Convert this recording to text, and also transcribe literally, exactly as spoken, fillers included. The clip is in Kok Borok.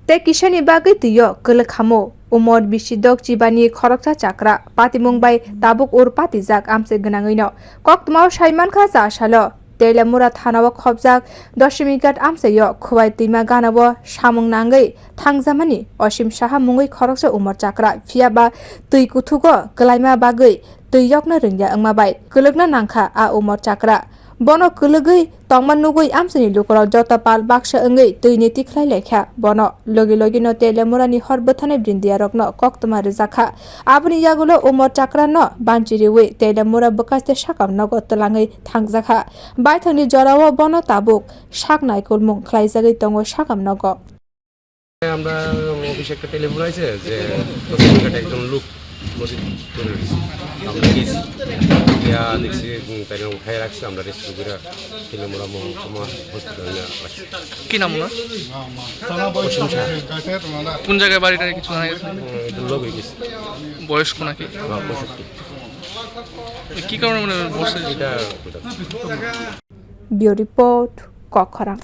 tei kisani bagwi twio kwlwk khamo. Umor bisi dok chibani khoroksa chakra patimung bai tabuk ur patijak amchai gwnangwino. Koktwmao saimankha cha salo Teliamura thanao khopjak Doshimighat amchaio Khowai twima ganao samung nangwi thangjamani Osim Saha mungwi khoroksa umor chakra, phiyaba twi kuthugo kwlaima bagwi twi yokna rwngya wngma bai kwlwkna nangkha a umor chakra. Bono kwlwgwi tongma nugwi amchaini lukurok joto pal baksa wngwi twini tikhlai laikha bono. Logi logino Teliamurani hor bwthanai brindiyarokno koktwma rwjakha. Aboni yagulo umor chakrano banchi riwi Teliamura bwkaste sakam nogo twlangwi thangjakha. Baithangni jorao bono tabuk sak naikolmung khlaijagwi tongo sakam nogo. আমরা অফিসে একটা টেলিফোন আইছে যে দশ মিনিট একজন লোক নদীত পড়ে রয়েছে। আমরা গেছি, গিয়া দেখছি, উম, তাই উঠাই রাখছে, আমরা রেস্কিউ করে টেলিমুরা মহকুমা হসপিটালে নিয়ে আসছি। কি নাম ওনার? প্রশংসা। কোন জায়গায় বাড়িটা কিছু জানা গেছে? উম, এটা লোক হয়ে গেছে। বয়স্ক নাকি? হ্যাঁ, পঁয়ষট্টি। কি কারণে মানে বসে? এটা Bureau Report, Kokkhorang.